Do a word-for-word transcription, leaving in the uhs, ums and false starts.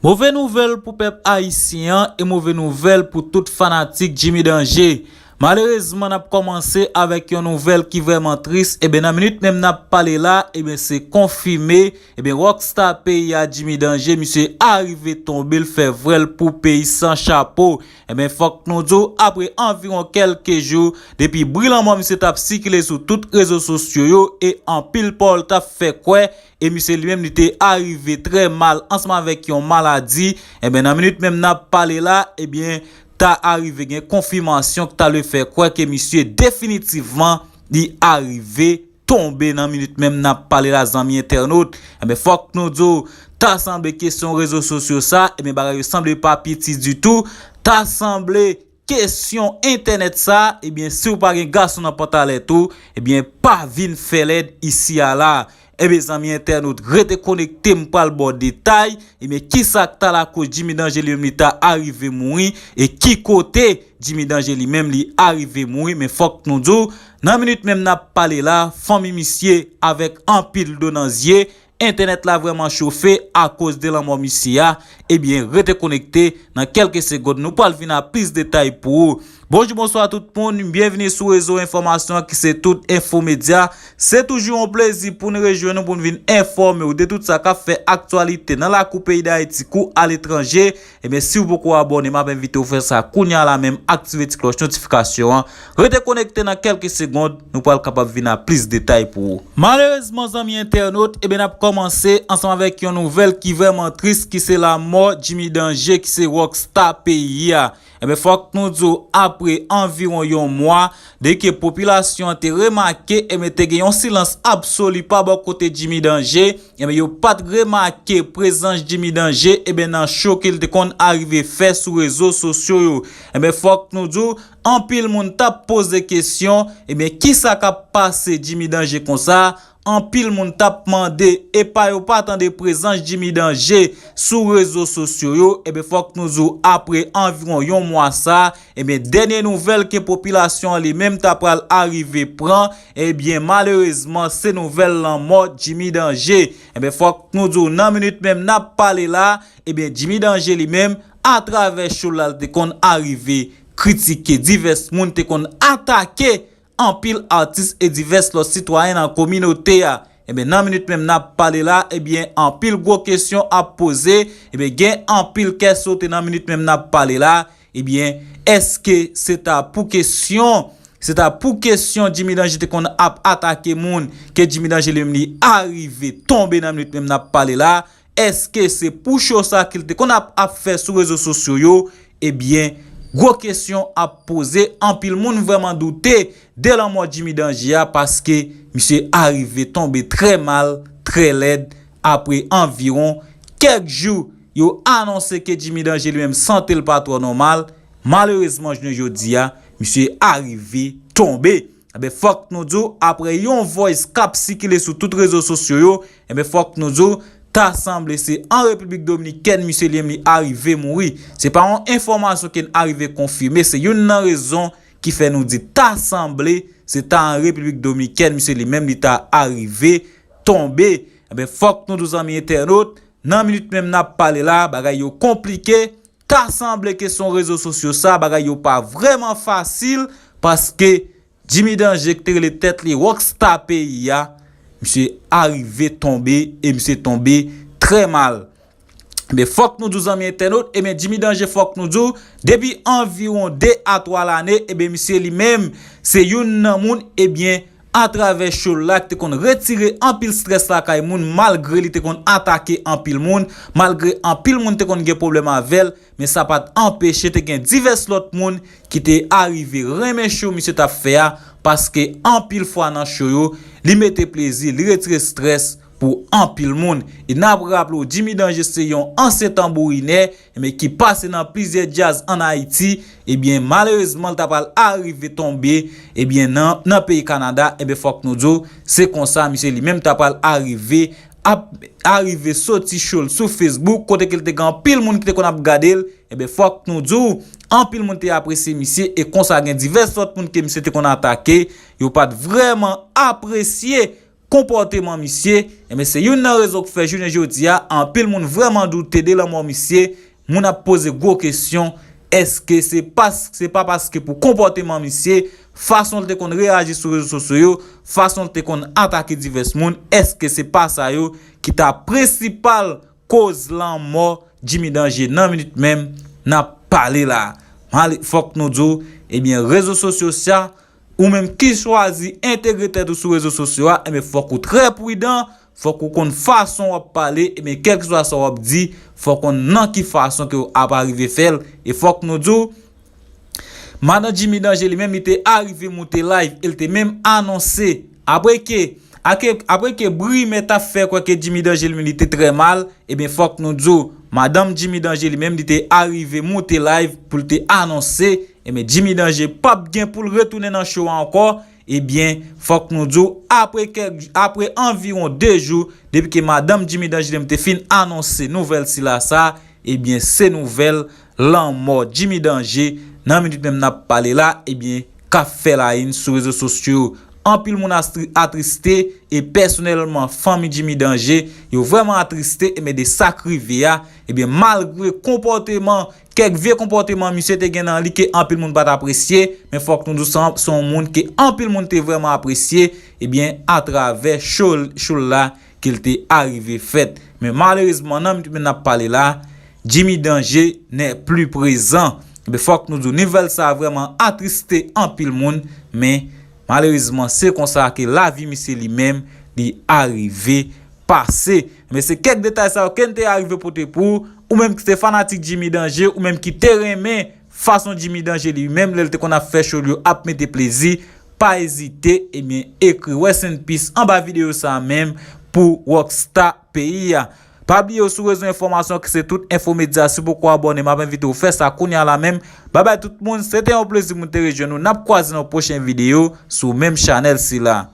Move nouvèl pou pèp ayisyen an e move nouvèl pou tout fanatik Jimmy Danje. Malerezman, n ap kòmanse avèk yon nouvèl ki vrèman tris. Ebyen, nan minit menm n ap pale la, ebyen, se konfime, ebyen, rockstar peyi a, Jimmy Danje, misye arive tonbe, l fè vwèl pou peyi san chapo. Ebyen, fòk nou di w, apre anviwon kèlke jou, depi bri lanmò misye t ap sikile sou tout rezo sosyo yo e anpil pawòl t ap fè kwè, e misye li menm li te arive trè mal ansanm avèk yon maladi, ebyen, nan minit menm n ap pale la, ebyen, ta arive gen konfimasyon ki ta vle fè kwè ke misye definitivman li arive tonbe nan minit menm n ap pale la, zanmi entènot. Ebyen, fòk nou di w, ta sanble kesyon rezo sosyo sa, ebyen, bagay yo sanble pa piti ditou, ta sanble kesyon entènèt sa, ebyen, si w pa gen gason nan pantalèt ou, ebyen, pa vin fè lèd isi a la. Ebyen, zanmi entènot, rete konekte, m pral ba w detay, ebyen, kisa k ta lakoz Jimmy Danje li menm li ta arive mouri, e ki kote Jimmy Danje li menm li arive mouri, men fòk nou di w, nan minit menm n ap pale la, fanmi misye avèk anpil dlo nan zye, entènèt la vrèman chofe akoz de lanmò misye a, ebyen, rete konekte, nan kèlke segonn, nou pral vin a plis detay pou ou. Bonjou, bonswa tout moun, byenvini sou rezo enfòmasyon an ki se Tout Enfo Medya. Se toujou yon plezi pou n rejwenn nou, pou n vin enfòme w de tout sa k ap fè aktyalite nan lakou peyi Dayiti kou aletranje. Ebyen, si w poko abòne, m ap envite w fè sa kounye a la menm, aktive ti klòch notifikasyon an. Rete konekte, nan kèlke segonn, nou pral kapab vin a plis detay pou ou. Malerezman, zanmi entènot, ebyen, n ap kòmanse ansanm avèk yon nouvèl ki vrèman tris, ki se lanmò Jimmy Danje, ki se rockstar peyi a. Ebyen, fòk nou di w, apre anviwon yon mwa, de ke popilasyon an te remake, ebyen, te gen yon silans absoli pa bò kote Jimmy Danje, ebyen, yo pa t remake prezans Jimmy Danje, ebyen, nan show ke l te konn arive fè sou rezo sosyo yo. Ebyen, fòk nou di w, anpil moun t ap poze kesyon, ebyen, kisa k ap pase Jimmy Danje konsa? Anpil moun t ap mande, epa yo pa tande prezans Jimmy Danje sou rezo sosyo yo? Ebyen, fòk nou di w, apre anviwon yon mwa sa, ebyen, dènye nouvèl ke popilasyon an li menm ta pral arive pran, ebyen, malerezman, se nouvèl lanmò Jimmy Danje. Ebyen, fòk nou di w, nan minit menm n ap pale la, ebyen, Jimmy Danje li menm, atravè show la, l te konn arive kritike divès moun, te konn atake anpil atis e divès lòt sitwayen nan kominote a. Ebyen, nan minit menm n ap pale la, ebyen, anpil gwo kesyon ap poze, ebyen, gen anpil kè sote nan minit menm n ap pale la, ebyen, èske se ta pou kesyon, se ta pou kesyon Jimmy Danje te konn ap atake moun, ke Jimmy Danje li menm li arive tonbe nan minit menm n ap pale la, èske se pou show sa ke l te konn ap, ap fè sou rezo sosyo yo? Ebyen, gwo kesyon ap poze, anpil moun vrèman doute de lanmò Jimmy Danje a, paske misye arive tonbe trè mal, trè lèd, apre anviwon kèk jou, yo anonse ke Jimmy Danje li menm sante l pa twò nòmal. Malerezman, jounen jodi a, misye arive tonbe. Ebyen, fòk nou di w, apre yon voice k ap sikile sou tout rezo sosyo yo, ebyen, fòk nou di w, ta sanble se an Repiblik Dominikèn misye li menm li arive mouri. Se pa yon enfòmasyon ke n arive konfime, se youn nan rezon ki fè nou di ta sanble se ta an Repiblik Dominikèn misye li menm li ta arive tonbe. Ebyen, fòk nou di w, zanmi entènot, nan minit menm n ap pale la, bagay yo konplike, ta sanble ke se yon rezo sosyo sa, bagay yo pa vrèman fasil, paske Jimmy Danje ki te rele tèt li rockstar peyi a, misye arive tonbe e misye tonbe trè mal. Ebyen, fòk nou di w, zanmi entènot, ebyen, Jimmy Danje, fòk nou di w, depi anviwon de a twa lane, ebyen, misye li menm, se youn nan moun, ebyen, atravè show la ki te konn retire anpil strès lakay moun, malgre li te konn atake anpil moun, malgre anpil moun te konn gen pwoblèm avè l, men sa pa t anpeche te gen divès lòt moun ki te arive renmen show misye t ap fè a, paske anpil fwa nan show yo, li mete plezi, li retire strès pou anpil moun. E n ap raple w, Jimmy Danje se yon ansyen tanbourinè, ebyen, ki pase nan plizyè djaz ann Ayiti, ebyen, malerezman, l ta pral arive tonbe, ebyen, nan, nan peyi Kanada, ebyen, fòk nou di w, se konsa, misye li menm ta pral arive, ap, arive soti show l sou Facebook, kote ke l te gen anpil moun ki te konn ap gade l, ebyen, fòk nou di w, anpil moun te apresye misye, e konsa gen divès lòt moun ke misye te konn atake, yo pa t vrèman apresye konpòteman misye, enben se youn nan rezon k fè jounen jodi a, anpil moun vrèman doute de lanmò misye. Moun ap poze gwo kesyon, èske se pas, se pa paske pou konpòteman misye, fason l te konn reyaji sou rezo sosyo yo, fason l te konn atake divès moun, èske se pa sa yo ki ta prensipal koz lanmò Jimmy Danger nan minit menm n ap pale la? Male, fòk nou di w, ebyen, rezo sosyo sa, ou menm ki chwazi entegre tèt ou sou rezo sosyo a, enben, fòk ou trè pridan, fòk ou konn fason w ap pale, ebyen, kèlkeswa sa w ap di, fòk ou konn nan ki fason ke w ap arive fè l, e fòk nou di w, madan Jimmy Danger li menm, li te arive moute live, e l te menm anonse, apre ke, ake- apre ke brimè t ap fè kwè ke Jimmy Danger li menm, li te trè mal, ebyen, fòk nou di w, madanm Jimmy Danger li menm, li te arive moute live pou l te anonse, ebyen, Jimmy Danger p ap gen pou l retounen nan show a ankò, ebyen, fòk nou di w, apre kèk, apre anviwon de jou, depi ke madanm Jimmy Danger li menm te fin anonse nouvèl sila sa, ebyen, se nouvèl lanmò Jimmy Danger, nan minit menm n ap pale la, ebyen, k ap fè layin sou rezo sosyo yo. Anpil moun astri- atriste, e pèsonèlman, fanmi Jimmy Danger, yo vrèman atriste, ebyen, de sa k rive a, ebyen, malgre konpòteman, kèk vye konpòteman misye te gen nan li ke anpil moun pa t apresye, men fòk nou di w se yon, se yon moun ke anpil moun te vrèman apresye, ebyen, atravè show, show l la ke l te arive fèt. Men malerezman, nan minit menm n ap pale la, Jimmy Danger n'est plus présent. Ebyen, fòk nou di w, nouvèl sa a vrèman atriste anpil moun, men malerezman, se konsa ke lavi misye li menm, li arive pase. Men se kèk detay sa yo ke n te arive pote pou ou, ou menm ki se fanatik Jimmy Danger, ou menm ki te renmen fason Jimmy Danger li menm, lè l te konn ap fè show l yo, ap mete plezi, pa ezite, ebyen, ekri Rest in Peace anba videyo sa a menm pou Rockstar peyi a. Pa bliye w sou rezo enfòmasyon ki se Tout Enfo Media, si w poko abòne, m ap envite w fè sa kounye a la menm. Babay tout moun, se te yon plezi pou m te rejwenn ou. N ap kwaze nan yon pwochen videyo sou menm chanèl sila.